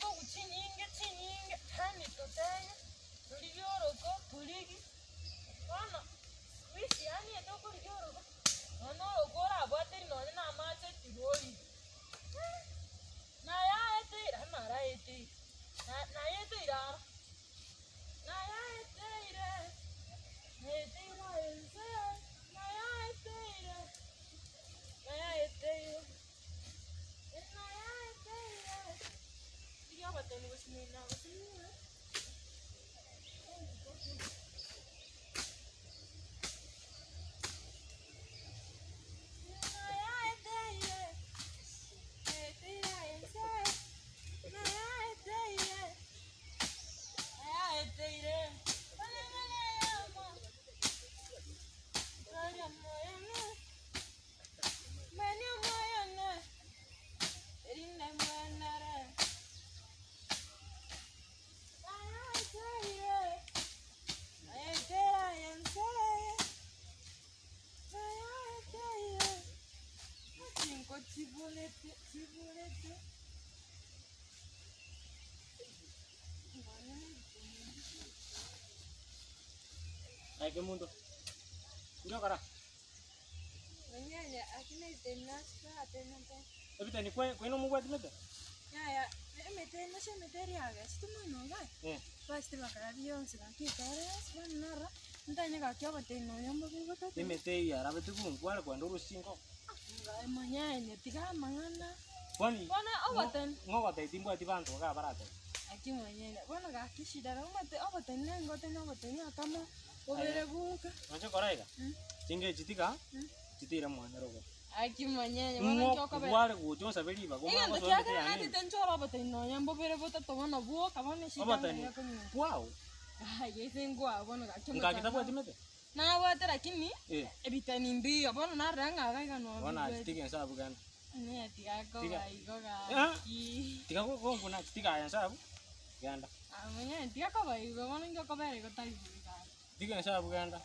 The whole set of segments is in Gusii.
chikogu chinyinge chinyinge, yaani totenye, torigie oroko, torigie, bono siku hizi yaani etokorigia oroko, nonye na oroko orabwateri nonye na amache tirori, nayaeteire yaani naraeteire, na nayeteire aro, nayaeteire, naeteire aye inse, nayaeteire, nayaeteire. Aye kemunto, inki okora? Onyanya lakini ebiteni nasibwate emete. Ebiteni kwe kwene omobwati mete? Yaya, emete ase emete eria yagechete mono iga, Eh. bachete bakara bionsi gaki ekero yonsi bono narora, ntanye gaki oboteni nonya mbobe botato. Emete eyio yarabete buna kware kogenda orosingo. Ngaye monyene tiga amang'ana. Kwani Bono oboteni. ng'o ogotebia timbwati banto iga baratebe? Gaki monyene, bono gaki shida omanyete oboteni nengoteni oboteni akamo. Bobere boka. Inche kora iga, chinga echi tiga chitire mwane rogoro. Aki monyene, bono Ng'o inki okobera? kware gocha onsabe ribaga omanye Egento gosoa kia emete kare yane ime. natete nchore oboteni nonya mbobere botato bono bwoka bono eshida Oboteni ng'ai okonyora. bwao? Aye ase ngwao bono gaki Ngaki omochando. tabwati mete? Nabwate lakini Eh. ebiteni mbiyo bono narora ng'a iga iga noo Bono aye bibwete. tiga ense abwo genda. Onye tiga Tiga. koba igo Ah. gaki. Tiga gonkuna tiga aye ense abwo genda. Ah monyene tiga koba igo bono inki okobera igo tari buya gaki. Tiga ense abwo genda.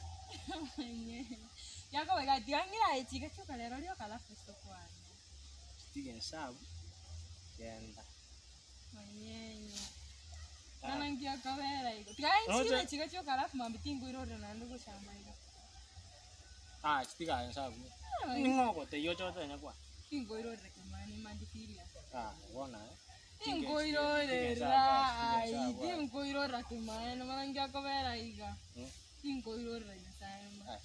Tiga koba iga tiga ng'ira aye chika chioka rero rioka alafu tokwane. Tiga ense abwo genda. Monyene. Ah. Bono inki okobera igo. Tiga Noche- nchire chika chioka alafu mambia tinkoirorera naende gochamba iga. Ah, tiga aye ense abwo. Ning'o ogotebia oche otenye kwane? Tinkoirorera kemani mambia serious. Ah, bono aye. Tinkoirorera aye, tinkoirorera kemaene bono inki okobera iga. Tinkoirorera Nyasaye ma.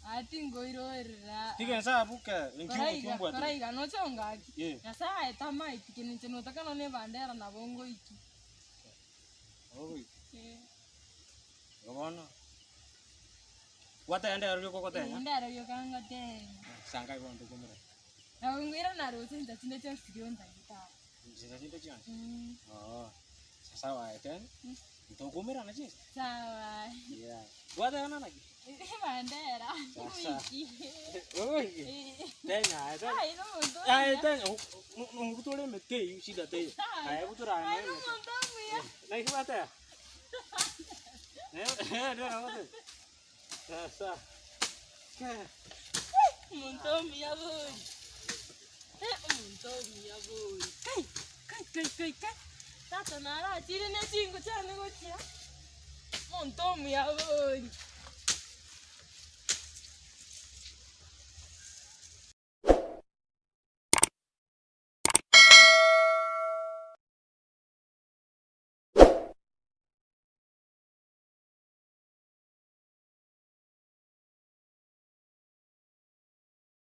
Ah, tinkoirorera. Tiga ense abwo ke, inki Kora iga, ogotumbwa kora iga, noche ongaki. Eh. Nyasaye tamaeti kende inche notaka nonye na ebandera nabo ngoiki. Ogoiki. Eh. Igo bono, gwatenda ero rioka ogotenya? Ndero rioka ngotenya. Sangai bono tokomera. Nabo ngoirana naroche chinsa chinde chionsi chiria ontagete aa. Chinsa chinde chionsi? Mm. Oo, sawa aye tene, ntokoumerana chinsa? Sawa. Yeah. Gwatebana naki? Ebandera. Sasa. Wiki. Ogoiki? Tenya aye tenya. Aye nomonto Aye omuya. tenya, nobutore emete eywo shida teiyo. Aye butora Aye aye emete. nomonto omuya. Naki gwateba? Eh, eh, ndio nagoteba. Sasa. Omonto omuya bori. Eh, omonto omuya bori. Kai, kai, kai, kai, kai. Tata narachire ne chingo chiane gochia. Omonto omuya bori.